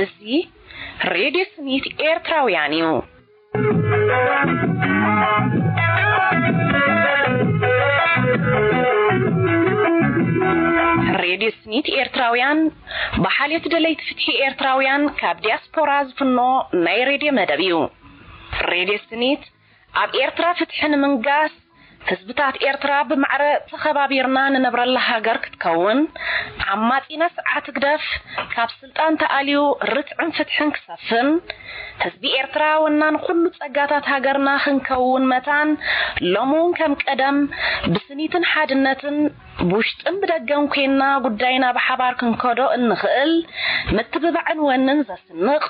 እዚ ሬድዮ ስኒት ኤርትራውያን እዩ። ሬድዮ ስኒት ኤርትራውያን ብሓልዮት ደለይቲ ፍትሒ ኤርትራውያን ካብ ዲያስፖራ ዝፍኖ ናይ ሬድዮ መደብ እዩ። ሬድዮ ስኒት ኣብ ኤርትራ ፍትሒ ንምንጋስ፣ ህዝብታት ኤርትራ ብማዕረ ተኸባቢርና ንነብረላ ሃገር ክትከውን፣ ዓማጺና ስርዓት ህግደፍ ካብ ስልጣን ተኣልዩ ርትዕን ፍትሕን ክሰፍን፣ ህዝቢ ኤርትራ ወናን ኩሉ ጸጋታት ሃገርና ክንከውን መታን፣ ሎሚ እውን ከም ቀደም ብስኒትን ሓድነትን ብውሽጥን ብደገን ኮይንና ጉዳይና ብሓባር ክንከዶ እንኽእል ምትብባዕን ወንን ዘስንቕ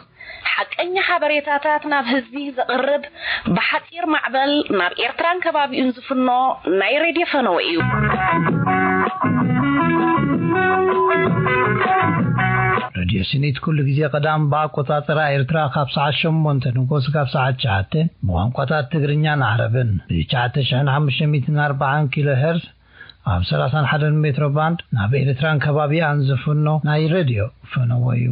ሓቀኛ ሓበሬታታት ናብ ህዝቢ ዘቕርብ ብሓጺር ማዕበል ናብ ኤርትራን ከባቢኡን ዝፍኖ ናይ ሬድዮ ፈነወ እዩ። ሬድዮ ስኒት ኩሉ ግዜ ቀዳም ብኣቆጻጽራ ኤርትራ ካብ ሰዓት ሸሞንተ ንጎስ ካብ ሰዓት ትሽዓተ ብቋንቋታት ትግርኛን ዓረብን ብ ትሽዓተ ሽሕን ሓሙሽተ ሚእትን ኣርባዓን ኪሎ ሄርዝ ኣብ ሰላሳን ሓደን ሜትሮ ባንድ ናብ ኤርትራን ከባቢኣን ዝፍኖ ናይ ሬድዮ ፈነወ እዩ።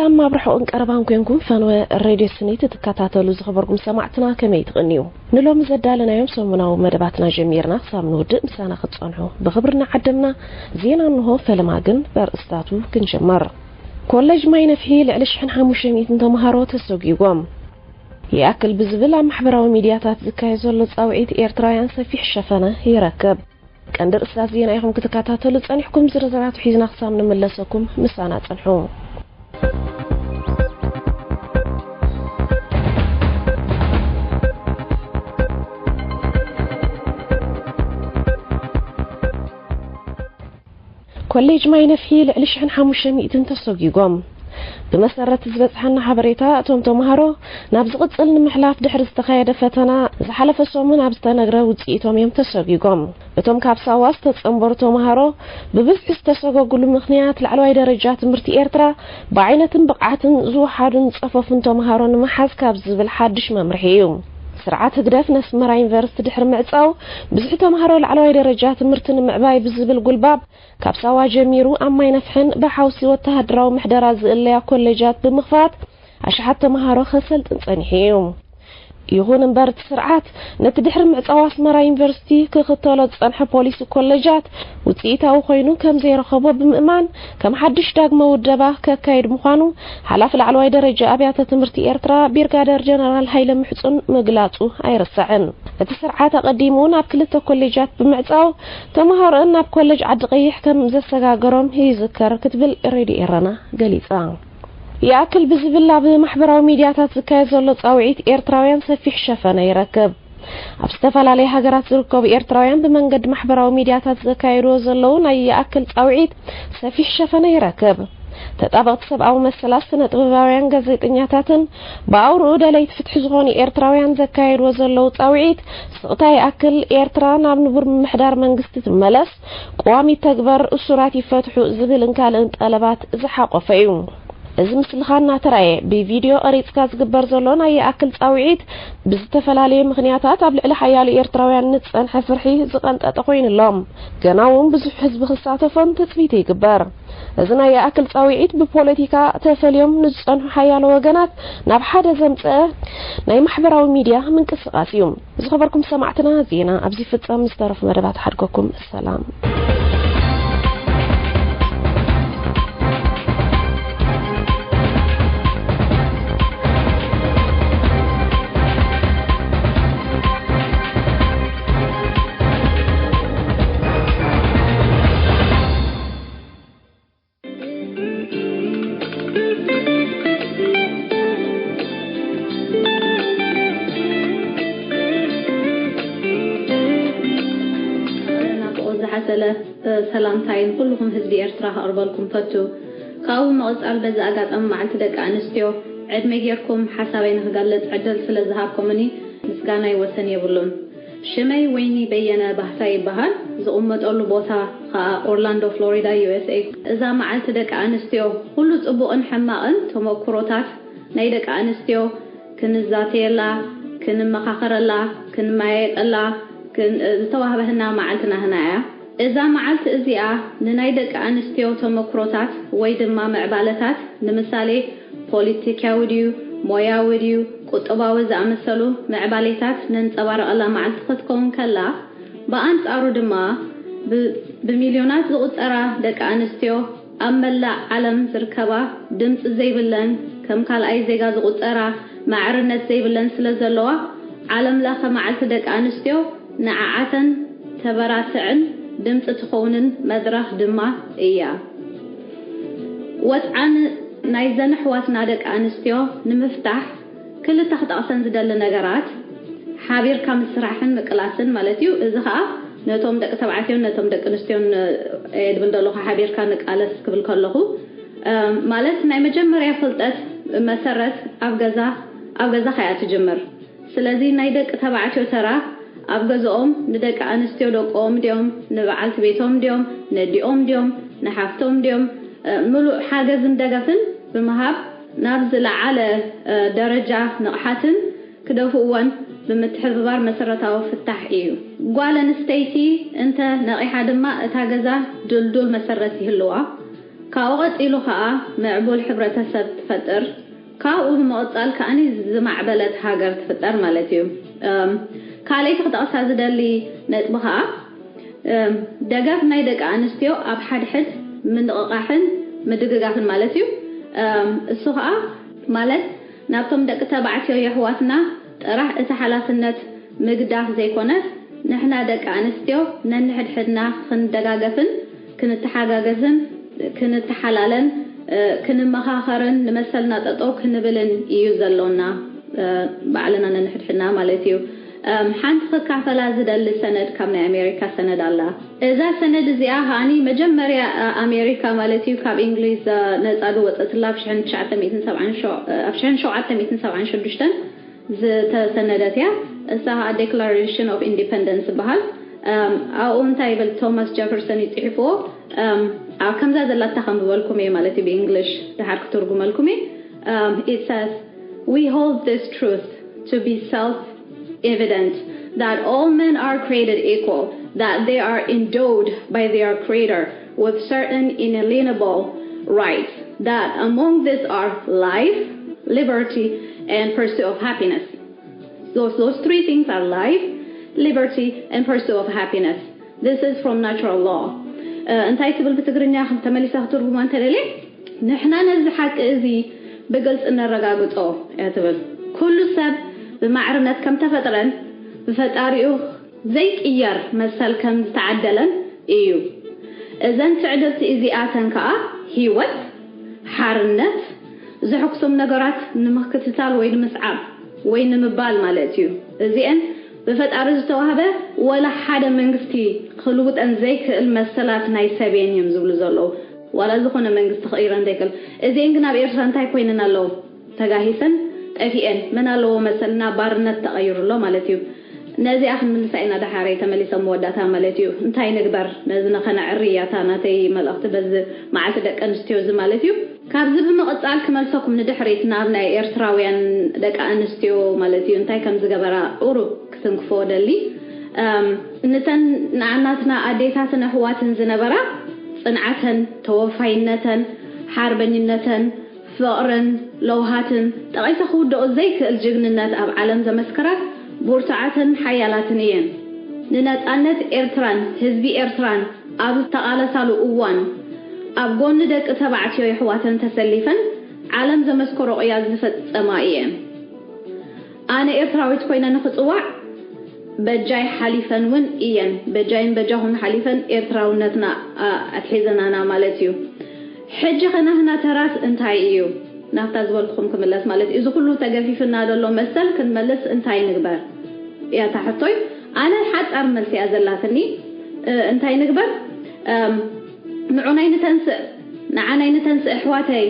ሰላም ኣብ ርሑቕን ቀረባን ኮንኩም ፈነወ ሬድዮ ስኒት እትከታተሉ ዝኸበርኩም ሰማዕትና ከመይ ትቕንዩ? ንሎሚ ዘዳለናዮም ሰሙናዊ መደባትና ጀሚርና ክሳብ ንውድእ ምሳና ክትጸንሑ ብኽብሪ እናዓደምና ዜና እንሆ፣ ፈለማ ግን በርእስታቱ ክንጀምር። ኮሌጅ ማይ ነፍሒ ልዕሊ ሽሕን ሓሙሽተ ሚእትን ተምሃሮ ተሰጒጎም። ይኣክል ብዝብል ኣብ ማሕበራዊ ሚድያታት ዝካየድ ዘሎ ጻውዒት ኤርትራውያን ሰፊሕ ሸፈነ ይረክብ። ቀንዲ ርእስታት ዜና ኢኹም ክትከታተሉ ጸኒሕኩም፣ ዝርዝራቱ ሒዝና ክሳብ ንምለሰኩም ምሳና ጽንሑ። ኮሌጅ ማይ ነፍሒ ልዕሊ ሽሕን ሓሙሽተ ሚእትን ተሰጒጎም። ብመሰረት ዝበጽሓና ሓበሬታ፣ እቶም ተምሃሮ ናብ ዝቕጽል ንምሕላፍ ድሕሪ ዝተኻየደ ፈተና ዝሓለፈ ሰሙን ኣብ ዝተነግረ ውጽኢቶም እዮም ተሰጒጎም። እቶም ካብ ሳዋ ዝተጸንበሩ ተምሃሮ ብብዝሒ ዝተሰጎጉሉ ምኽንያት ላዕለዋይ ደረጃ ትምህርቲ ኤርትራ ብዓይነትን ብቕዓትን ዝወሓዱን ዝጸፈፉን ተምሃሮ ንምሓዝ ካብ ዝብል ሓድሽ መምርሒ እዩ። ስርዓት ህግደፍ ነስመራ ዩኒቨርሲቲ ድሕሪ ምዕጻው ብዝሒ ተምሃሮ ላዕለዋይ ደረጃ ትምህርቲ ንምዕባይ ብዝብል ጉልባብ ካብ ሳዋ ጀሚሩ ኣብ ማይ ነፍሕን ብሓውሲ ወተሃደራዊ ምሕደራ ዝእለያ ኮሌጃት ብምኽፋት ኣሽሓት ተምሃሮ ከሰልጥን ጸኒሑ እዩ። ይኹን እምበር እቲ ስርዓት ነቲ ድሕሪ ምዕጻው ኣስመራ ዩኒቨርሲቲ ክኽተሎ ዝጸንሐ ፖሊሲ ኮሌጃት ውጽኢታዊ ኮይኑ ከም ዘይረኸቦ ብምእማን ከም ሓድሽ ዳግመ ውደባ ከካይድ ምዃኑ ሓላፊ ላዕለዋይ ደረጃ ኣብያተ ትምህርቲ ኤርትራ ብሪጋደር ጀነራል ሃይለ ምሕጹን ምግላጹ ኣይርሳዕን። እቲ ስርዓት ኣቐዲሙ እውን ኣብ ክልተ ኮሌጃት ብምዕጻው ተምሃሮኣን ናብ ኮሌጅ ዓዲ ቀይሕ ከም ዘሰጋገሮም ይዝከር ክትብል ሬድዮ ኤረና ገሊጻ። ይኣክል ብዝብል ኣብ ማሕበራዊ ሚድያታት ዝካየድ ዘሎ ጻውዒት ኤርትራውያን ሰፊሕ ሸፈነ ይረክብ። ኣብ ዝተፈላለየ ሃገራት ዝርከቡ ኤርትራውያን ብመንገዲ ማሕበራዊ ሚድያታት ዘካየድዎ ዘለዉ ናይ ይኣክል ጻውዒት ሰፊሕ ሸፈነ ይረክብ። ተጣበቕቲ ሰብኣዊ መሰላት፣ ስነ ጥበባውያን፣ ጋዜጠኛታትን ብኣውርኡ ደለይቲ ፍትሒ ዝኾኑ ኤርትራውያን ዘካየድዎ ዘለዉ ጻውዒት ስቕታ ይኣክል ኤርትራ ናብ ንቡር ምምሕዳር መንግስቲ ትመለስ፣ ቅዋም ይተግበር፣ እሱራት ይፈትሑ ዝብልን ካልእን ጠለባት ዝሓቆፈ እዩ። እዚ ምስልኻ እናተራእየ ብቪድዮ ቀሪጽካ ዝግበር ዘሎ ናይ ይኣክል ጻውዒት ብዝተፈላለየ ምኽንያታት ኣብ ልዕሊ ሓያሎ ኤርትራውያን ንዝጸንሐ ፍርሒ ዝቐንጠጠ ኮይኑ ኣሎ። ገና እውን ብዙሕ ህዝቢ ክሳተፎን ትጽቢት ይግበር። እዚ ናይ ይኣክል ጻውዒት ብፖለቲካ ተፈልዮም ንዝጸንሑ ሓያሎ ወገናት ናብ ሓደ ዘምጸአ ናይ ማሕበራዊ ሚድያ ምንቅስቓስ እዩ። ዝኸበርኩም ሰማዕትና፣ ዜና ኣብዚ ይፍጸም። ዝተረፉ መደባት ሓድገኩም። ሰላም። ሰለ ሰላምታይ ንኩልኹም ህዝቢ ኤርትራ ከቕርበልኩም ፈቱ። ካብኡ ብምቕጻል በዚ ኣጋጣሚ መዓልቲ ደቂ ኣንስትዮ ዕድመ ጌርኩም ሓሳበይ ንክገልጽ ዕድል ስለ ዝሃብኩምኒ ምስጋናይ ወሰን የብሉን። ሽመይ ወይኒ በየነ ባህታ ይበሃል። ዝቕመጠሉ ቦታ ከኣ ኦርላንዶ ፍሎሪዳ ዩ ኤስ ኤ። እዛ መዓልቲ ደቂ ኣንስትዮ ኩሉ ጽቡቕን ሕማቕን ተመኩሮታት ናይ ደቂ ኣንስትዮ ክንዛተየላ፣ ክንመኻኸረላ፣ ክንመያየጠላ ዝተዋህበህና መዓልቲ ናህና እያ። እዛ መዓልቲ እዚኣ ንናይ ደቂ ኣንስትዮ ተመክሮታት ወይ ድማ ምዕባለታት፣ ንምሳሌ ፖሊቲካዊ ድዩ፣ ሞያዊ ድዩ፣ ቁጠባዊ ዝኣመሰሉ ምዕባሌታት ነንጸባርቐላ መዓልቲ ክትከውን ከላ፣ ብኣንጻሩ ድማ ብሚልዮናት ዝቑጸራ ደቂ ኣንስትዮ ኣብ መላእ ዓለም ዝርከባ ድምፂ ዘይብለን፣ ከም ካልኣይ ዜጋ ዝቑፀራ ማዕርነት ዘይብለን ስለ ዘለዋ፣ ዓለም ለኸ መዓልቲ ደቂ ኣንስትዮ ንዓዓተን ተበራትዕን ድምፂ ትኸውንን መድረኽ ድማ እያ። ወፅዓን ናይዘን ኣሕዋትና ደቂ ኣንስትዮ ንምፍታሕ ክልተ ክጠቕሰን ዝደሊ ነገራት፣ ሓቢርካ ምስራሕን ምቅላስን ማለት እዩ። እዚ ከዓ ነቶም ደቂ ተባዕትዮን ነቶም ደቂ ኣንስትዮን እየ ድብል ዘለኹ፣ ሓቢርካ ንቃለስ ክብል ከለኹ ማለት ናይ መጀመርያ ፍልጠት መሰረት ኣብ ገዛ ኣብ ገዛኻ እያ ትጅምር። ስለዚ ናይ ደቂ ተባዕትዮ ተራ ኣብ ገዝኦም ንደቂ ኣንስትዮ ደቆም ድዮም፣ ንበዓልቲ ቤቶም ድዮም፣ ነዲኦም ድዮም፣ ንሓፍቶም ድዮም፣ ምሉእ ሓገዝን ደገፍን ብምሃብ ናብ ዝለዓለ ደረጃ ንቕሓትን ክደፍእወን ብምትሕብባር መሰረታዊ ፍታሕ እዩ። ጓል ኣንስተይቲ እንተ ነቒሓ ድማ እታ ገዛ ድልዱል መሰረት ይህልዋ። ካብኡ ቀጺሉ ከኣ ምዕቡል ሕብረተሰብ ትፈጥር። ካብኡ ብምቕጻል ከኣኒ ዝማዕበለት ሃገር ትፍጠር ማለት እዩ። ካልኣይቲ ክጠቕሳ ዝደሊ ነጥቢ ከኣ ደገፍ ናይ ደቂ ኣንስትዮ ኣብ ሓድሕድ ምንቕቓሕን ምድግጋፍን ማለት እዩ። እሱ ከኣ ማለት ናብቶም ደቂ ተባዕትዮ የሕዋትና ጥራሕ እቲ ሓላፍነት ምግዳፍ ዘይኮነስ ንሕና ደቂ ኣንስትዮ ነንሕድሕድና ክንደጋገፍን ክንተሓጋገዝን ክንተሓላለን ክንመኻኸርን ንመሰልና ጠጠው ክንብልን እዩ ዘሎና፣ ባዕልና ነንሕድሕድና ማለት እዩ። ሓንቲ ክካፈላ ዝደሊ ሰነድ ካብ ናይ ኣሜሪካ ሰነድ ኣላ። እዛ ሰነድ እዚኣ ከዓኒ መጀመርያ ኣሜሪካ ማለት እዩ ካብ እንግሊዝ ነፃ ዝወፀትላ ኣብ ሽሕን ትሽዓተ ሚእትን ሰብዓን ሸውዓተ ኣብ ሽሕን ሸውዓተ ሚእትን ሰብዓን ሽዱሽተን ዝተሰነደት እያ። እሳ ከዓ ዴክላሬሽን ኦፍ ኢንዲፐንደንስ ዝበሃል። ኣብኡ እንታይ ይብል ቶማስ ጀፈርሰን ይፅሒፍዎ። ኣብ ከምዛ ዘላታ ከም ዝበልኩም እየ ማለት እዩ ብእንግሊሽ ድሓር ክትርጉመልኩም እየ። It says, we hold this truth to be self evident that all men are created equal, that they are endowed by their Creator with certain inalienable rights, that among these are life, liberty, and pursuit of happiness. Those, those three things are life, liberty, and pursuit of happiness. This is from natural law. እንታይ ትብል ብትግርኛ ተመሊሳ ክትርጉማ እንተደልየ ንሕና ነዚ ሓቂ እዚ ብግልፂ ነረጋግፆ እያ ትብል። ኩሉ ሰብ ብማዕርነት ከም ተፈጥረን ብፈጣሪኡ ዘይቅየር መሰል ከም ዝተዓደለን እዩ። እዘን ትዕድልቲ እዚኣተን ከዓ ህይወት፣ ሓርነት፣ ዘሐጉሶም ነገራት ንምክትታል ወይ ንምስዓብ ወይ ንምባል ማለት እዩ። እዚአን ብፈጣሪ ዝተዋህበ ወላ ሓደ መንግስቲ ክልውጠን ዘይክእል መሰላት ናይ ሰብ እየን እዮም ዝብሉ ዘለዉ። ዋላ ዝኾነ መንግስቲ ክቕይረን ዘይክእል። እዚአን ግን ኣብ ኤርትራ እንታይ ኮይነን ኣለዉ? ተጋሂሰን ጠፊኤን። መን ኣለዎ መሰልና ባርነት ተቐይሩ ኣሎ ማለት እዩ። ነዚኣ ክንምልሳ ኢና ደሓረይ ተመሊሰ መወዳእታ ማለት እዩ። እንታይ ንግበር ነዚ ነኸነዕሪ እያ እታ ናተይ መልእኽቲ በዚ መዓልቲ ደቂ ኣንስትዮ እዚ ማለት እዩ። ካብዚ ብምቕጻል ክመልሰኩም ንድሕሪት ናብ ናይ ኤርትራውያን ደቂ ኣንስትዮ ማለት እዩ እንታይ ከም ዝገበራ ቁሩብ ክትንክፎ ደሊ። እም፣ ንተን ንኣናትና ኣዴታትን ኣሕዋትን ዝነበራ ጽንዓተን፣ ተወፋይነተን፣ ሓርበኝነተን፣ ፍቕርን ለውሃትን ጠቒሰ ክውድኦ ዘይክእል ጅግንነት ኣብ ዓለም ዘመስከራ ብርቱዓትን ሓያላትን እየን። ንነጻነት ኤርትራን ህዝቢ ኤርትራን ኣብ ዝተቓለሳሉ እዋን ኣብ ጎኒ ደቂ ተባዕትዮ የሕዋተን ተሰሊፈን ዓለም ዘመስከሮ ቅያ ዝፈጸማ እየን። ኣነ ኤርትራዊት ኮይነ ንኽጽዋዕ በጃይ ሓሊፈን እውን እየን። በጃይን በጃኹን ሓሊፈን ኤርትራውነትና ኣትሒዘናና ማለት እዩ። ሕጂ ኸ ናህና ተራስ እንታይ እዩ? ናብታ ዝበልኩኹም ክምለስ ማለት እዩ። እዚ ኩሉ ተገፊፍና ዘሎ መሰል ክንመልስ እንታይ ንግበር እያ እታ ሕቶይ። ኣነ ሓጻር መልሲ እያ ዘላትኒ። እንታይ ንግበር? ንዑናይ ንተንስእ፣ ንዓናይ ንተንስእ ኣሕዋተይ፣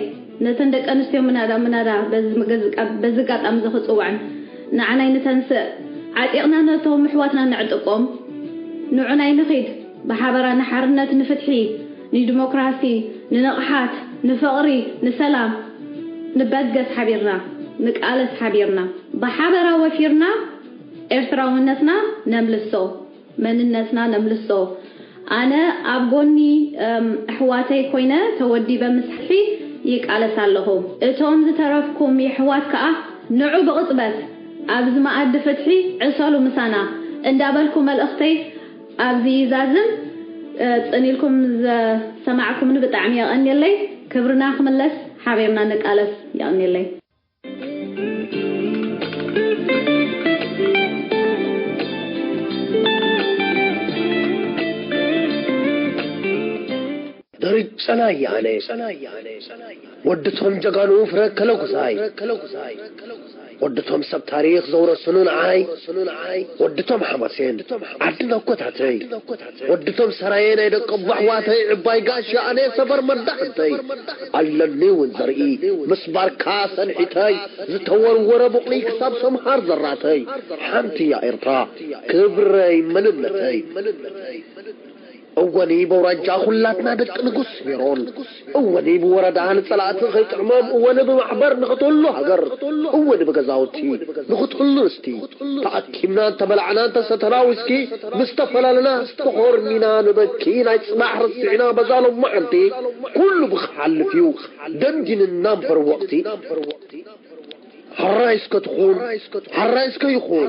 ነተን ደቂ ኣንስትዮ ምናዳ ምናዳ በዚ ኣጋጣሚ እዚ ክፅውዐን፣ ንዓናይ ንተንስእ፣ ዓጢቕና ነቶም ኣሕዋትና ንዕጥቆም። ንዑናይ ንኺድ ብሓበራ ንሓርነት፣ ንፍትሒ፣ ንዲሞክራሲ፣ ንንቕሓት፣ ንፍቕሪ፣ ንሰላም ንበገስ ሓቢርና፣ ንቃለስ ሓቢርና፣ ብሓበራ ወፊርና ኤርትራውነትና ነምልሶ። መንነትና ነምልሶ። ኣነ ኣብ ጎኒ ኣሕዋተይ ኮይነ ተወዲበ ምስ ሕፊ ይቃለስ ኣለኹ። እቶም ዝተረፍኩም የሕዋት ከኣ ንዑ ብቕጽበት ኣብዚ መኣዲ ፍትሒ ዕሰሉ ምሳና እንዳበልኩ መልእኽተይ ኣብዚ ይዛዝም። ጽን ኢልኩም ዝሰማዕኩምኒ ብጣዕሚ የቐንየለይ። ክብርና ክምለስ ሓቢርና ንቃለስ። የቐንየለይ። ደርጨናይ ኣነ ወድቶም ጀጋኑ ፍረ ከለጉዛይ ወድቶም ሰብ ታሪኽ ዘውረሱኑ ንዓይ ወድቶም ሓማሴን ዓዲ ነኮታተይ ወድቶም ሰራየ ናይ ደቀቦ ኣሕዋተይ ዕባይ ጋሻ ኣነ ሰበር መዳሕንተይ ኣለኒ እውን ዘርኢ ምስ ባርካ ሰንሒተይ ዝተወርወረ ቡቕሊ ክሳብ ሰምሃር ዘራተይ ሓንቲ እያ ኤርትራ ክብረይ መንነተይ። እወኒ በውራጃ ኩላትና ደቂ ንጉስ ሜሮን እወኒ ብወረዳ ንጸላእቲ ከይጥዕሞም እወኒ ብማሕበር ንኽትህሉ ሃገር እወኒ ብገዛውቲ ንኽትህሉ ርስቲ ተኣኪብና እንተበላዕና እንተሰተና ዊስኪ ምስ ተፈላለና ተኾርሚና ንበኪ ናይ ጽባሕ ረሲዕና በዛ ሎማዓንቲ ኩሉ ብኽሓልፍ እዩ ደንዲንና እምበር ወቕቲ። ሕራይ እስከ ትኹን፣ ሕራይ እስከ ይኹን፣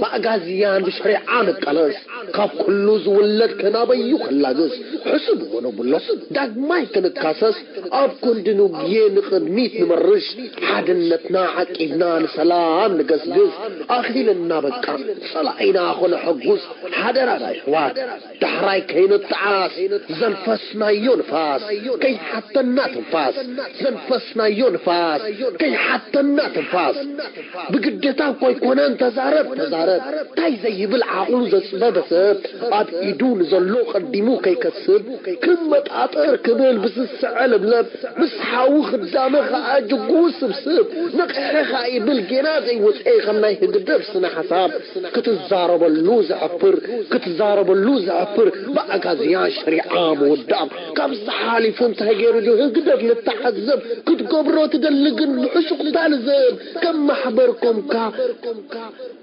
ብኣጋዝያን ብሸሪዓ ንቃለስ፣ ካብ ኩሉ ዝውለድ ከናበዩ ክላግስ፣ ሕሱድ እሞ ነብሎ፣ ዳግማይ ክንካሰስ፣ ኣብ ክንዲ ንጉየ ንቕድሚት ንመርሽ፣ ሓድነትና ዓቂብና ንሰላም ንገስግስ፣ ኣኺልና በቃ፣ ጸላኢና ኸነሐጉስ፣ ሓደራ ዳይሕዋት። ዳሕራይ ከይንጠዓስ ዘንፈስናዮ ንፋስ ከይሓተና ትንፋስ ዘንፈስናዮ ንፋስ ከይሓተና ትንፋስ ብግዴታ እኮ ኣይኮነን ተዛረብ ተዛረብ ታይ ዘይብል ዓቕሉ ዘፅበበ ሰብ ኣብ ኢዱ ንዘሎ ቀዲሙ ከይከስብ ክመጣጠር ክብል ብስስዐ ለብለብ ምስ ሓዊ ክዳመ ከዓ ጅጉ ስብስብ ነቕሐ ከዓ ይብል ጌና ዘይወፅአ ከም ናይ ህግደፍ ስነ ሓሳብ ክትዛረበሉ ዘሕፍር ክትዛረበሉ ዘሕፍር ብኣጋዝያ ሸሪዓ ምውዳብ ካብዚ ሓሊፉ እንታይ ገይሩ ዶ ህግደፍ ንተዓዘብ ክትገብሮ ትደሊ ግን ብሕሹኽታ ልዘብ ከም ማሕበር ኮምካ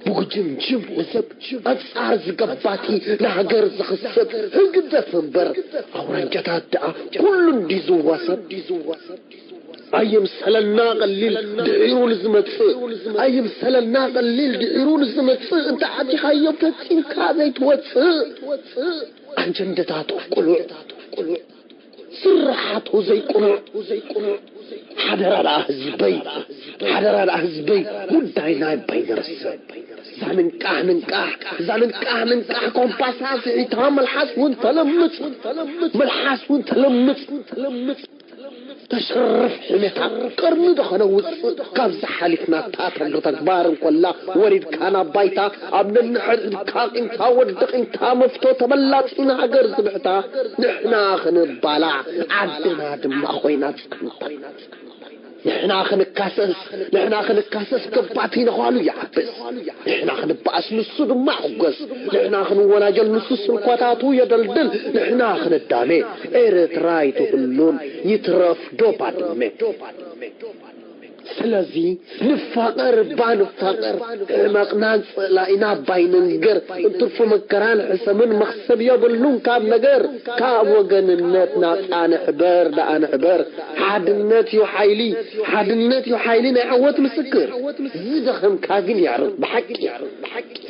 ብጉጅምጅም ልዘብ ኣንጻር ዝገባቲ ንሃገር ዝኽሰብ ህግደፍ እምበር ኣውራጃታት ደኣ ኩሉ እንዲ ዝዋሰብ ኣይምሰለና ቀሊል ድሒሩ ንዝመጽእ ኣይምሰለና ቀሊል ድሒሩ ንዝመጽእ እንተ ዓዲኻዮ ፈጺምካ ዘይትወጽእ ኣጀንዳታቱ ቅሉዕ ስርሓቱ ዘይቅኑዕ ሓደራ ደኣ ህዝበይ ሓደራ ደኣ ህዝበይ ጉዳይ ናይ ባይ ንርስዕ እዛ ንንቃሕ ንንቃሕ እዛ ንንቃሕ ንንቃሕ ኮምፓሳ ስሒታ መልሓስ እውን ተለምጽ መልሓስ እውን ተለምጽ ተሸርፍ ሕሜታ ቅርኒ ዶ ከነውፅእ ካብዚ ሓሊፍና እታ ተሎ ተግባር እንኮላ ወሪድካ ናብ ባይታ ኣብ ነንሕድሕድካ ቂምታ ወዲ ቂምታ መፍቶ ተበላፂ ንሃገር ዝብሕታ ንሕና ክንባላዕ ዓድና ድማ ኮይና ፀንታ ንሕና ክንካሰስ ንሕና ክንካሰስ ገባቲ ነዃሉ ይዓብስ ንሕና ክንበኣስ ንሱ ድማ ሕጎስ ንሕና ክንወናጀል ንሱ ስንኳታቱ የደልድል ንሕና ክንዳሜ ኤርትራ ኣይትህሉን ይትረፍ ዶ ባድመ ስለዚ ንፋቐር እባ ንፋቐር ሕመቕናን ጸላኢና እባ ኣይንንገር እንትርፎ መከራን ሕሰምን መኽሰብ የብሉን ካብ ነገር ካብ ወገንነት ናጻ ንሕበር ደኣ ንሕበር ሓድነት እዩ ሓይሊ ሓድነት እዩ ሓይሊ ናይ ዓወት ምስክር ዝደኸምካ ግን የዕርፍ ብሓቂ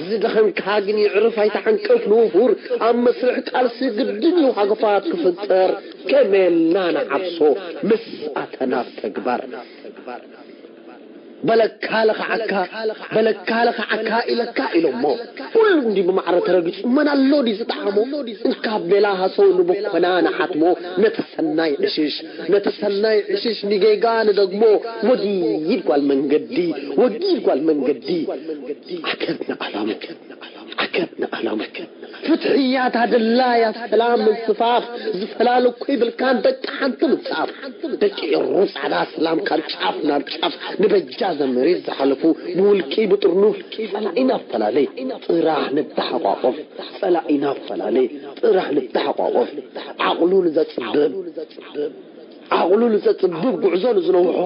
ዝደኸምካ ግን የዕርፍ ኣይትሓንቀፍ ንውፉር ኣብ መስርሕ ቃልሲ ግድን እዩ ሃገፋት ክፍጠር ከመየልና ንዓብሶ ምስ ኣተና ኣብ ተግባር በለካ ለኽዓካ በለካ ለኽዓካ ኢለካ ኢሎሞ ኩሉ እንዲ ብማዕረ ተረጊጹ መን ኣሎ ድዩ ዝጠዓሞ እንካብ ቤላ ሃሰው ንብኮና ንሓትሞ ነቲ ሰናይ ዕሽሽ ነቲ ሰናይ ዕሽሽ ንጌጋ ንደግሞ ወጊድ ጓል መንገዲ ወጊድ ጓል መንገዲ ዓገብ ንዓላሙ ዓገብ ንዓላሙ ፍትሕያታ ድላያ ሰላም ምንስፋፍ ዝፈላለ እኮ ይብልካን ደቂ ሓንቲ ምንጻፍ። ደቂ ኤሩ ጻዕዳ ሰላም ካብ ጫፍ ናብ ጫፍ ንበጃ ዘመሬት ዝሓለፉ ብውልቂ ብጥርኑፍ ጸላኢና ኣፈላለይ ጥራሕ ንተሓቋቆፍ። ጸላኢና ኣፈላለይ ጥራሕ ንተሓቋቆፍ። ዓቕሉ ንዘጽብብ ዓቕሉ ንዘጽብብ ጉዕዞ ንዝነውሖ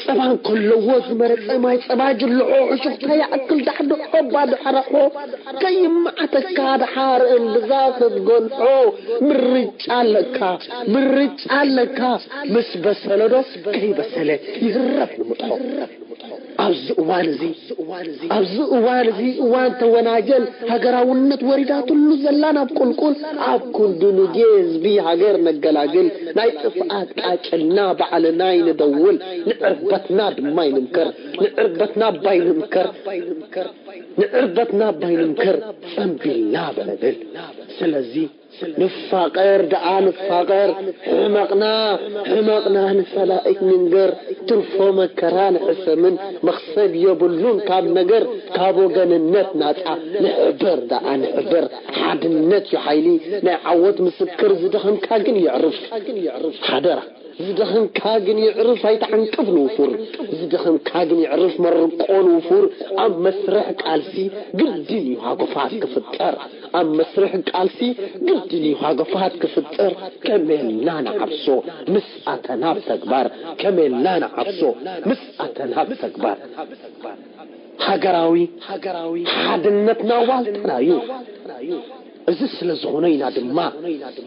ጸባ እንከለዎ ዝመረጸ ማይ ጸባ ጅልሖ። ሕሹኽታ ይኣክል ዳሕድሖ ባድሕርሖ። ከይመዓተካ ድሓር እምብዛ ክትጎንሖ። ምርጫ ኣለካ ምርጫ ኣለካ። ምስ በሰለዶ ከይበሰለ ይህረፍ ንምጥሖ። ኣብዚ እዋን እዚ ኣብዚ እዋን እዚ እዋን ተወናጀል ሃገራውነት ወሪዳትሉ ዘላ ናብ ቁልቁል ኣብ ክንዲ ንጌ ህዝቢ ሃገር ነገላግል ናይ ጥፍኣት ቃጭልና ባዕልና ይንደውል። ንዕርበትና ድማ ይንምከር ንዕርበትና ባይ ንምከር ንዕርበትና ባይ ንምከር ጸንቢልና በለብል። ስለዚ ንፋቐር ደኣ ንፋቐር። ሕመቕና ሕመቕና ንጸላኢ ንንገር። ትርፎ መከራን ሕሰምን መኽሰብ የብሉን ካብ ነገር። ካብ ወገንነት ናጻ ንሕበር ደኣ ንሕበር። ሓድነት እዩ ሓይሊ ናይ ዓወት ምስክር። ዝደኸምካ ግን የዕርፍ ሓደራ። ዝደኸምካ ግን የዕርፍ ኣይትዓንቅፍ ንውፉር። ዝደኸምካ ግን የዕርፍ መርቆ ንውፉር። ኣብ መስርሕ ቃልሲ ግድን እዩ ሃጎፋት ክፍጠር። ኣብ መስርሕ ቃልሲ ግድን እዩ ሃጎፋት ክፍጠር። ከመልና ንዓብሶ ምስ ኣተና ብተግባር ከመልና ንዓብሶ ምስ ኣተና ብተግባር። ሃገራዊ ሓድነትና ዋልታና እዩ። እዚ ስለ ዝኾነ ኢና ድማ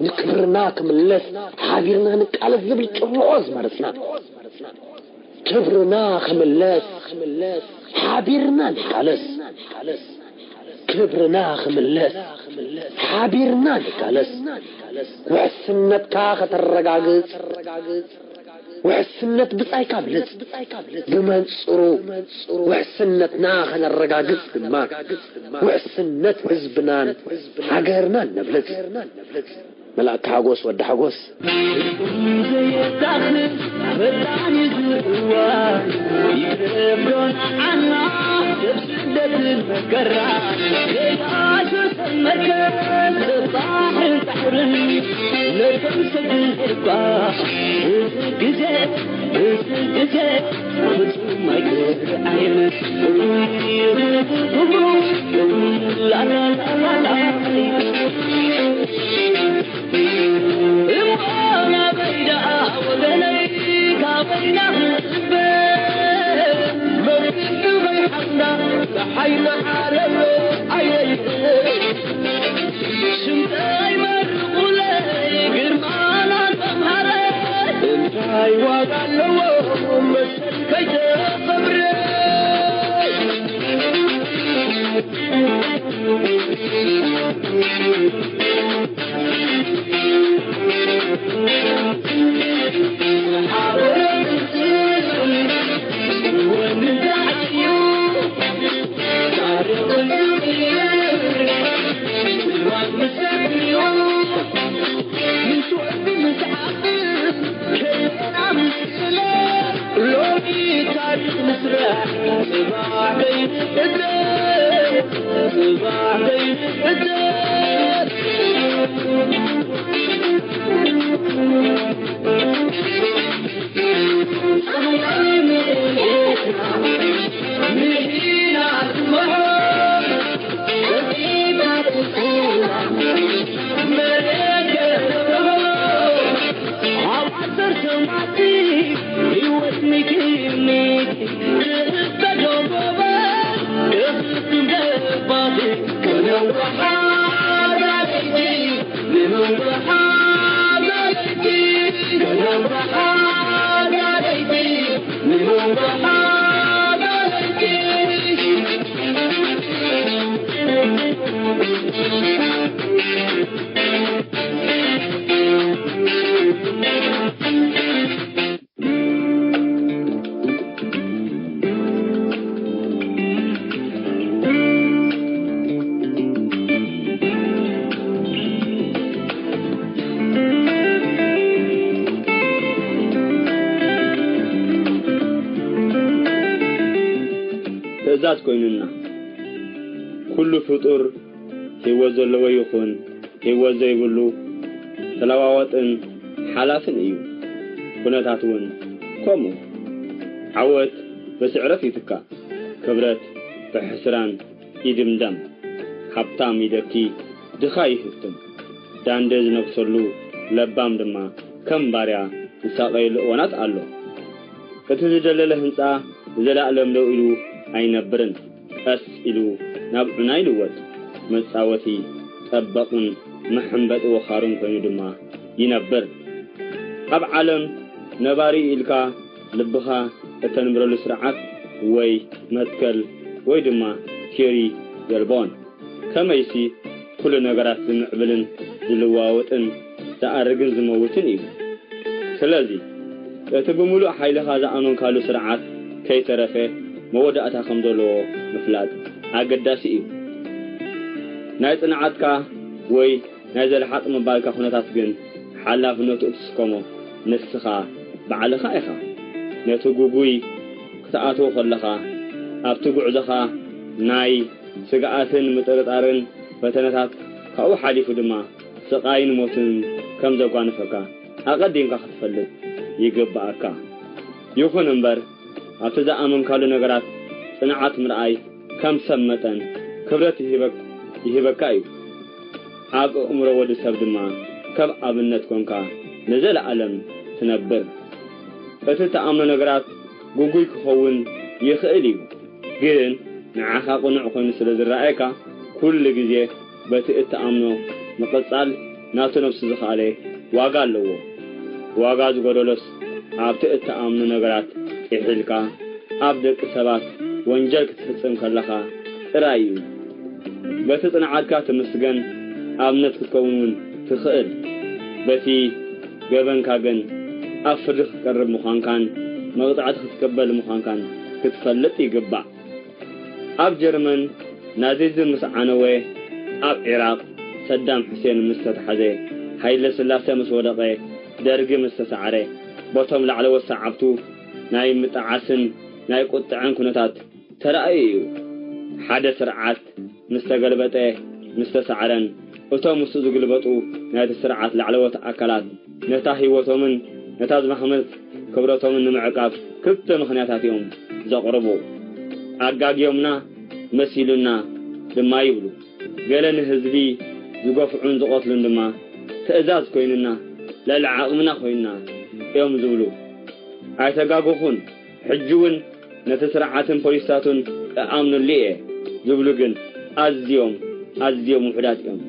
ንክብርና ክምለስ ሓቢርና ንቃለስ ዝብል ጭርሖ ዝመረጽና። ክብርና ክምለስ ሓቢርና ንቃለስ። ክብርና ክምለስ ሓቢርና ንቃለስ። ውሕስነትካ ከተረጋግጽ ውሕስነት ብጻይካ ብልጽ። ብመንጽሩ ውሕስነትና ከነረጋግጽ ድማ ውሕስነት ህዝብናን ሃገርናን ነብልጽ። መልኣከ ሓጎስ ወዲ ሓጎስ። ዘየታኽት ፈጣን ዝዋ ይትረፍዶን ዓና ሰብ ስደትን መከራ ሌላ ሸሰን መርከት ባሕርን ባሕርን ነቶም ሰብ ልባ እዚ ግዜ እዚ ግዜ ፍጹም ኣይክርኣየን። ላላላላ እሞ ናበይ ደኣ ወገነይ ካበይና ክንጽበ መብርሂ ከይሓብና ጸሓይ መዓረሎ ኣየይተ ሽምታይ መርቑለይ ግርማና ተምሃረ እንታይ ዋጋ ኣለዎ መሰል ከይተኸብረ። ሎሚ ታሪኽ ንስራሕ ጽባሕ ከይንእደር ጽባሕ ከይንእደር። ትእዛዝ ኮይኑና ኩሉ ፍጡር ህይወት ዘለዎ ይኹን ህይወት ዘይብሉ ተለዋዋጥን ሓላፍን እዩ። ኩነታት እውን ከምኡ። ዓወት ብስዕረት ይትካእ፣ ክብረት ብሕስራን ይድምደም። ሃብታም ይደኪ፣ ድኻ ይህፍትም። ዳንደ ዝነግሰሉ፣ ለባም ድማ ከም ባርያ ዝሳቐየሉ እዋናት ኣሎ። እቲ ዝደለለ ህንጻ ንዘላእለም ደው ኢሉ ኣይነብርን። ቀስ ኢሉ ናብ ዑና ይልወጥ። መጻወቲ፣ ጠበቕን መሐንበጢ ወኻሩን ኮይኑ ድማ ይነብር። ኣብ ዓለም ነባሪ ኢልካ ልብኻ እተንብረሉ ስርዓት ወይ መትከል ወይ ድማ ቲዮሪ የልቦን። ከመይሲ ኩሉ ነገራት ዝምዕብልን ዝልዋወጥን ዝኣርግን ዝመውትን እዩ። ስለዚ እቲ ብምሉእ ሓይልኻ ዝኣመንካሉ ስርዓት ከይተረፈ መወዳእታ ከም ዘለዎ ምፍላጥ ኣገዳሲ እዩ። ናይ ጽንዓትካ ወይ ናይ ዘልሓጥ ምባልካ ኩነታት ግን ሓላፍነቱ እትስከሞ ንስኻ ባዕልኻ ኢኻ። ነቲ ጉጉይ ክትኣትዎ ከለኻ ኣብቲ ጉዕዞኻ ናይ ስግኣትን ምጥርጣርን ፈተነታት ካብኡ ሓሊፉ ድማ ስቓይን ሞትን ከም ዘጓንፈካ ኣቐዲምካ ክትፈልጥ ይግብኣካ። ይኹን እምበር ኣብቲ ዝኣመንካሉ ነገራት ጽንዓት ምርኣይ ከም ሰብ መጠን ክብረት ይህበክ- ይህበካ እዩ። ኣብ ኣእምሮ ወዲ ሰብ ድማ ከም ኣብነት ኮንካ ንዘለኣለም ትነብር። እቲ እትኣምኖ ነገራት ግጉይ ክኸውን ይኽእል እዩ፣ ግን ንዓኻ ቅኑዕ ኮይኑ ስለ ዝረኣየካ ኩሉ ግዜ በቲ እትኣምኖ ምቕጻል ናቱ ነብሱ ዝኸኣለ ዋጋ ኣለዎ። ዋጋ ዝጎደሎስ ኣብቲ እትኣምኖ ነገራት ጥሒልካ ኣብ ደቂ ሰባት ወንጀል ክትፍጽም ከለኻ ጥራይ እዩ። በቲ ጽንዓትካ ትምስገን ኣብነት ክትከውን እውን ትኽእል። በቲ ገበንካ ግን ኣብ ፍርዲ ክትቀርብ ምዃንካን መቕጻዕቲ ክትቅበል ምዃንካን ክትፈልጥ ይግባእ። ኣብ ጀርመን ናዚዝም ምስ ዓነወ፣ ኣብ ዒራቕ ሰዳም ሑሴን ምስ ተታሕዘ፣ ሃይለ ስላሰ ምስ ወደቐ፣ ደርጊ ምስ ተሳዕረ፣ በቶም ላዕለዎት ሰዓብቱ ናይ ምጥዓስን ናይ ቁጥዐን ኩነታት ተራእዩ እዩ። ሓደ ስርዓት ምስ ተገልበጠ፣ ምስ ተሳዕረን፣ እቶም ምስኡ ዝግልበጡ ናይቲ ስርዓት ላዕለዎት ኣካላት ነታ ህይወቶምን ነታ ዝባኽነት ክብረቶምን ንምዕቃብ ክልተ ምኽንያታት እዮም ዘቕርቡ። ኣጋግዮምና መሲሉና ድማ ይብሉ። ገለ ንህዝቢ ዝገፍዑን ዝቐትሉን ድማ ትእዛዝ ኮይኑና፣ ልዕሊ ዓቕምና ኮይኑና እዮም ዝብሉ። ኣይተጋገኹን። ሕጂ እውን ነቲ ስርዓትን ፖሊስታቱን እኣምነሉ እየ ዝብሉ ግን ኣዝዮም፣ ኣዝዮም ውሑዳት እዮም።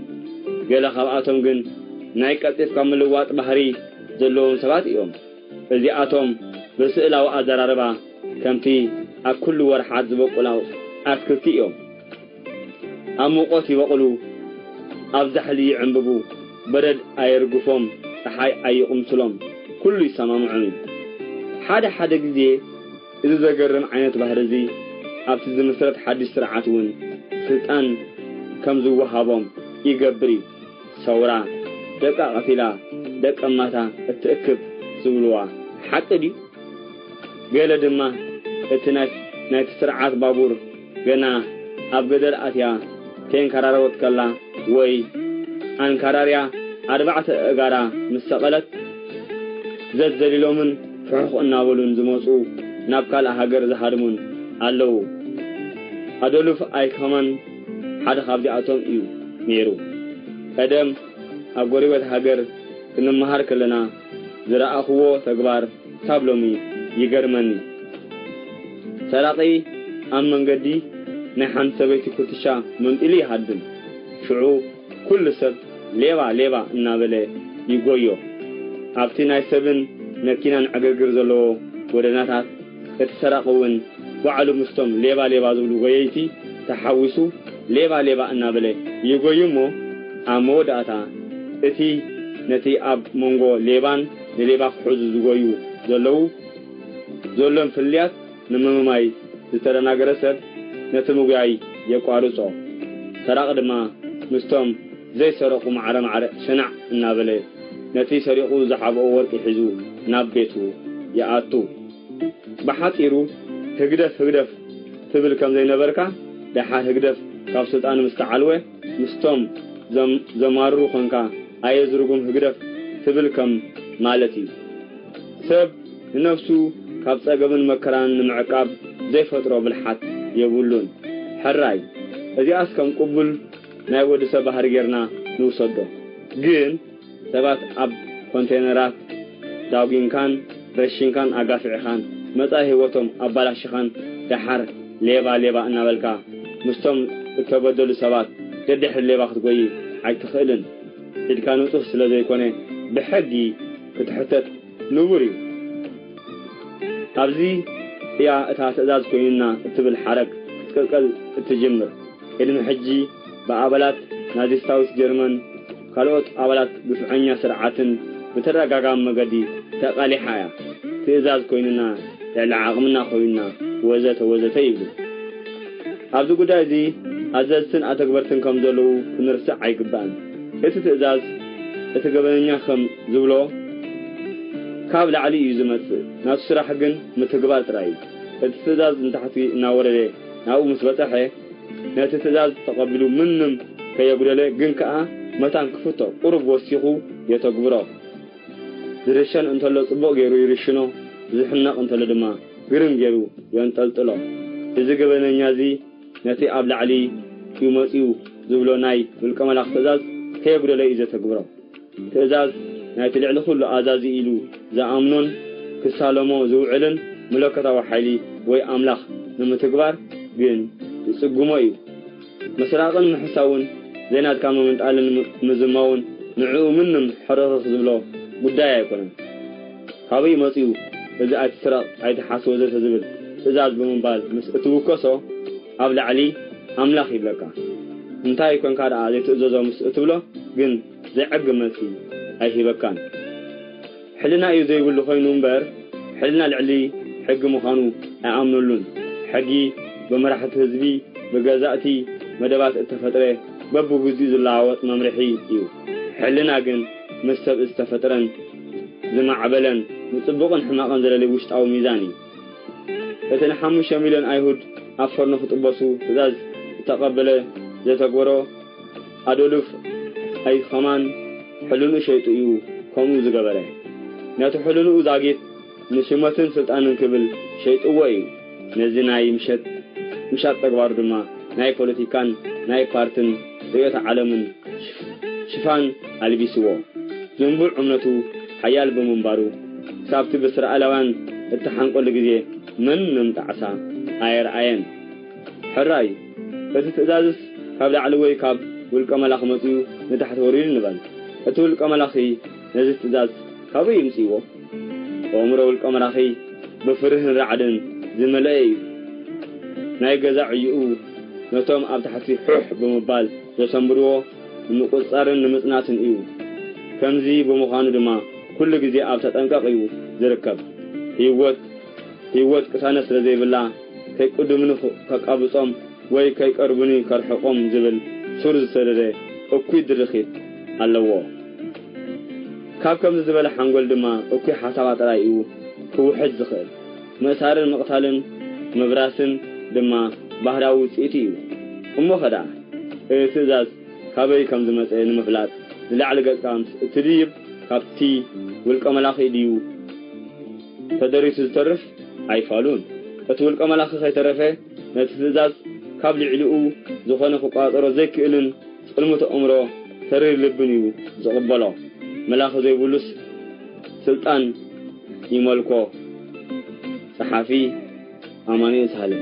ገለ ካብኣቶም ግን ናይ ቀልጢፍካ ምልዋጥ ባህሪ ዘለዎም ሰባት እዮም። እዚኣቶም ብስእላዊ ኣዘራርባ ከምቲ ኣብ ኩሉ ወርሓት ዝበቁላ ኣትክልቲ እዮም። ኣብ ሙቐት ይበቑሉ፣ ኣብ ዛሕሊ ይዕምብቡ፣ በረድ ኣየርግፎም፣ ጸሓይ ኣይቕምስሎም፣ ኩሉ ይሰማምዖም እዩ። ሓደ ሓደ ግዜ እዚ ዘገርም ዓይነት ባህሪ እዚ ኣብቲ ዝምስረት ሓድሽ ስርዓት እውን ስልጣን ከም ዝወሃቦም ይገብር እዩ። ሰውራ ደቃ ቀቲላ ደቀማታ እትእክብ ዝብልዋ ሓቂ ድዩ? ገለ ድማ እቲ ናይ ናይቲ ስርዓት ባቡር ገና ኣብ ገደል ኣትያ ከየንከራረወት ከላ ወይ ኣንከራርያ ኣርባዕተ ኣእጋራ ምስ ሰቐለት ዘዘሊሎምን ፍሑኽ እናበሉን ዝመጹ ናብ ካልእ ሃገር ዝሃድሙን ኣለዉ። ኣዶልፍ ኣይክማን ሓደ ካብዚኣቶም እዩ ነይሩ። ቀደም ኣብ ጎረቤት ሃገር ክንመሃር ከለና ዝረኣኽዎ ተግባር ክሳብ ሎሚ ይገርመኒ። ሰራቒ ኣብ መንገዲ ናይ ሓንቲ ሰበይቲ ኩትሻ መንጢሉ ይሃድም። ሽዑ ኩሉ ሰብ ሌባ ሌባ እናበለ ይጎዮ። ኣብቲ ናይ ሰብን መኪናን ዕግርግር ዘለዎ ጎደናታት እቲ ሰራቒ እውን ባዕሉ ምስቶም ሌባ ሌባ ዝብሉ ጎየይቲ ተሓዊሱ ሌባ ሌባ እናበለ ይጎዩ እሞ ኣብ መወዳእታ እቲ ነቲ ኣብ መንጎ ሌባን ንሌባ ክሕዙ ዝጎዩ ዘለዉ ዘሎን ፍልልያት ንምምማይ ዝተደናገረ ሰብ ነቲ ምጉያይ የቋርጾ። ሰራቒ ድማ ምስቶም ዘይሰረቑ ማዕረ ማዕረ ሸናዕ እናበለ ነቲ ሰሪቑ ዝሓብኦ ወርቂ ሒዙ ናብ ቤቱ ይኣቱ። ብሓጺሩ ህግደፍ ህግደፍ ትብል ከም ዘይነበርካ ደሓር ህግደፍ ካብ ስልጣኑ ምስ ተዓልወ ምስቶም ዘም-፣ ዘማርሩ ኾንካ ኣየዝርጉም ህግደፍ ትብል ከም ማለት እዩ። ሰብ ንነፍሱ ካብ ጸገምን መከራን ንምዕቃብ ዘይፈጥሮ ብልሓት የብሉን። ሕራይ፣ እዚኣስ ከም ቅቡል ናይ ወዲ ሰብ ባህሪ ጌርና ንውሰዶ። ግን ሰባት ኣብ ኮንቴነራት ዳጒንካን ረሺንካን ኣጋፊዕኻን መጻኢ ህይወቶም ኣባላሽኻን ደሓር ሌባ ሌባ እናበልካ ምስቶም እተበደሉ ሰባት ደድሕሪ ሌባ ክትጎይ ኣይትኽእልን። ኢድካ ንጹህ ስለ ዘይኮነ ብሕጊ ክትሕተት ንቡር እዩ። ኣብዚ እያ እታ ትእዛዝ ኮይኑና እትብል ሓረግ ክትቅልቀል እትጅምር። ቅድሚ ሕጂ ብኣባላት ናዚስታዊት ጀርመን ካልኦት ኣባላት ግፍዐኛ ስርዓትን ብተደጋጋሚ መገዲ ተቓሊሓ እያ። ትእዛዝ ኮይኑና፣ ልዕሊ ዓቕምና ኮይኑና፣ ወዘተ ወዘተ ይብሉ። ኣብዚ ጉዳይ እዚ ኣዘዝትን ኣተግበርትን ከም ዘለዉ ክንርስዕ ኣይግባእን። እቲ ትእዛዝ፣ እቲ ገበነኛ ከም ዝብሎ፣ ካብ ላዕሊ እዩ ዝመጽእ። ናቱ ስራሕ ግን ምትግባር ጥራይ እዩ። እቲ ትእዛዝ ንታሕቲ እናወረደ ናብኡ ምስ በጸሐ፣ ነቲ ትእዛዝ ተቐቢሉ ምንም ከየጉደለ ግን ከኣ መታን ክፍቶ ቁሩብ ወሲኹ የተግብሮ። ዝርሸን እንተሎ ጽቡቕ ገይሩ ይርሽኖ፣ ዝሕነቕ እንተሎ ድማ ግርም ገይሩ የንጠልጥሎ። እዚ ገበነኛ እዚ ነቲ ኣብ ላዕሊ እዩ መጺኡ ዝብሎ ናይ ውልቀ መላኽ ትእዛዝ ከየጉደለ እዩ ዘተግብሮ። ትእዛዝ ናይቲ ልዕሊ ኩሉ ኣዛዚ ኢሉ ዝኣምኖን ክሳለሞ ዝውዕልን መለኮታዊ ሓይሊ ወይ ኣምላኽ ንምትግባር ግን ይጽግሞ እዩ። ምስራቕን ምሕሳውን ዘይናትካ ምምንጣልን ም-፣ ምዝማውን ንዕኡ ምንም ሕርኽርኽ ዝብሎ ጉዳይ ኣይኮነን። ካበይ መጺኡ እዚ ኣይትስረቕ ኣይትሓስ ወዘተ ዝብል ትእዛዝ ብምባል ምስ እትውከሶ ኣብ ላዕሊ ኣምላኽ ይብለካ። እንታይ ኮንካ ደኣ ዘይትእዘዞ ምስ እትብሎ ግን ዘዕግብ መልሲ ኣይሂበካን። ሕልና እዩ ዘይብሉ ኮይኑ እምበር፣ ሕልና ልዕሊ ሕጊ ምዃኑ ኣይኣምነሉን። ሕጊ ብመራሕቲ ህዝቢ፣ ብገዛእቲ መደባት እተፈጥረ፣ በብግዚኡ ዝለዋወጥ መምርሒ እዩ። ሕልና ግን ምስ ሰብ ዝተፈጥረን ዝማዕበለን ንጽቡቕን ሕማቕን ዘለሊ ውሽጣዊ ሚዛን እዩ። እቲ ንሓሙሽተ ሚልዮን ኣይሁድ ኣብ ፈርኖ ክጥበሱ ትእዛዝ ዝተቐበለ ዘተግበሮ ኣዶልፍ ኣይኸማን ሕልንኡ ሸይጡ እዩ ከምኡ ዝገበረ። ነቲ ሕልንኡ ዛጊት ንሽመትን ስልጣንን ክብል ሸይጥዎ እዩ። ነዚ ናይ ምሸት፣ ምሻጥ ተግባሩ ድማ ናይ ፖለቲካን ናይ ፓርትን ርእዮተ ዓለምን ሽፋን ኣልቢስዎ። ዝንቡዕ እምነቱ ሓያል ብምንባሩ፣ ክሳብቲ ብእስራኤላውያን እተሓንቀሉ ግዜ ምንም ጣዕሳ ኣየርኣየን። ሕራይ፣ እቲ ትእዛዝስ ካብ ላዕሊ ወይ ካብ ውልቀ መላኺ መጺኡ ንታሕቲ ወሪዱ ንበል። እቲ ውልቀ መላኺ ነዚ ትእዛዝ ካበይ ይምጽእዎ? ኣእምሮ ውልቀ መላኺ ብፍርህን ራዕድን ዝመልአ እዩ። ናይ ገዛ ዕዩኡ ነቶም ኣብ ታሕቲ ሑሕ ብምባል ዘሰንብድዎ ንምቁጽጻርን ንምጽናትን እዩ። ከምዚ ብምዃኑ ድማ ኩሉ ግዜ ኣብ ተጠንቀቕ እዩ ዝርከብ። ህይወት፣ ህይወት ቅሳነት ስለ ዘይብላ፣ ከይቅድሙኒ ከቃብጾም ወይ ከይቀርቡኒ ከርሕቖም ዝብል ሱር ዝሰደደ እኩይ ድርኺት ኣለዎ። ካብ ከምዚ ዝበለ ሓንጎል ድማ እኩይ ሓሳባት ጥራይ እዩ ክውሕዝ ዝኽእል። ምእሳርን ምቕታልን ምብራስን ድማ ባህርያዊ ውጽኢቱ እዩ። እሞ ኸ ደኣ፣ እዚ ትእዛዝ ካበይ ከም ዝመጸ ንምፍላጥ ንላዕሊ ገጽካ ምስ እትድይብ፣ ካብቲ ውልቀ መላኺ ድዩ ተደሪቱ ዝተርፍ ኣይፋሉን። እቲ ውልቀ መላኺ ከይተረፈ፣ ነቲ ትእዛዝ ካብ ልዕሊኡ ዝኾነ ክቆጻጸሮ ዘይክእልን ጽልምቶ ኣእምሮ ተሪር ልብን እዩ ዝቕበሎ። መላኺ ዘይብሉስ ስልጣን ይመልኮ። ጸሓፊ ኣማኑኤል ሳህለ።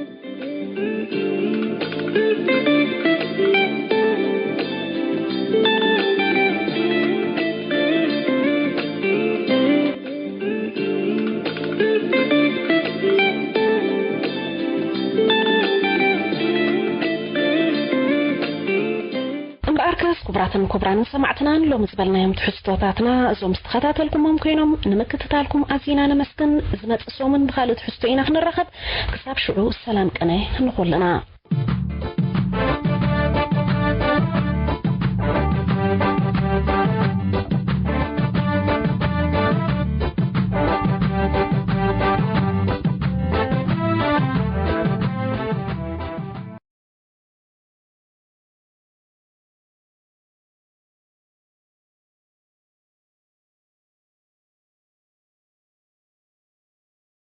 እምበኣርከስ፣ ክቡራትን ክቡራንን ሰማዕትና፣ ሎሚ ዝበልናዮም ትሕዝቶታትና እዞም ዝተኸታተልኩሞም ኮይኖም፣ ንምክትታልኩም ኣዚና ነመስግን። ዝመጽእ ሰሙን ብኻልእ ትሕዝቶ ኢና ክንራኸብ። ክሳብ ሽዑ፣ ሰላም ቅነ ንኹልና።